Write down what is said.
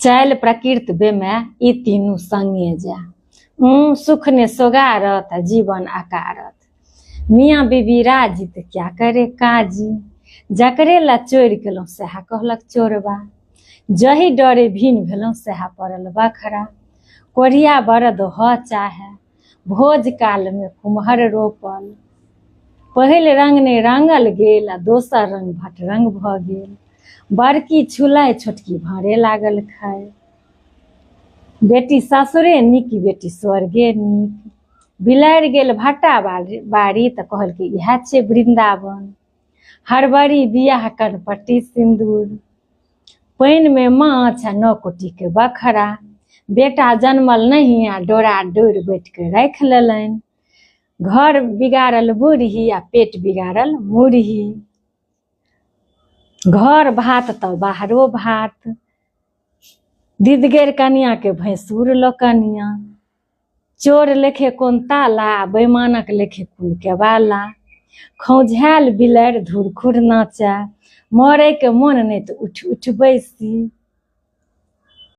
चालि प्रकृत बेमाय ई तीनू संगे जाय। ऊँ सुख ने सोगारत आ जीवन अकारत। मियाँ बीबी राजी तऽ क्या करे काजी। जकरे ला चोरि केलहुँ सएह कहलक चोरबा। जही डरे भिन भेलहुँ सएह पड़ल बखरा। कोढ़िया बरद ह चाहे। भोज कालमे कुम्हर रोपल। पहिल रंग नहि रंगल गेल आ दोसर रंग भटरंग भऽ गेल। बड़की छुलाइ छोटकी भाँड़े लागल खाय। बेटी सासुरे नीक कि बेटी स्वर्गे नीक। बिलाड़ि गेल भट्टा बाड़ी तऽ कहलकै इएह छै वृन्दावन। हड़बड़ी बियाह कनपट्टी सिन्दूर। पानिमे माछ आ 9 कोटीके बखरा। बेटा जनमल नहि आ डोरा डोरि बैठिके राखि लेलनि। घर बिगाड़ल बूढ़ी आ पेट बिगाड़ल मुरही। घर भात तऽ बाहरो भात। दिदगेर कनियाँके भैंसुर लोकनियाँ। चोर लेखे कोन ताला आ बैमानक लेखे कोन केबाला। खौंझायल बिलाड़ि धुरखुर नाचय। मरैके मोन नहि तऽ उठि उठि बैसी।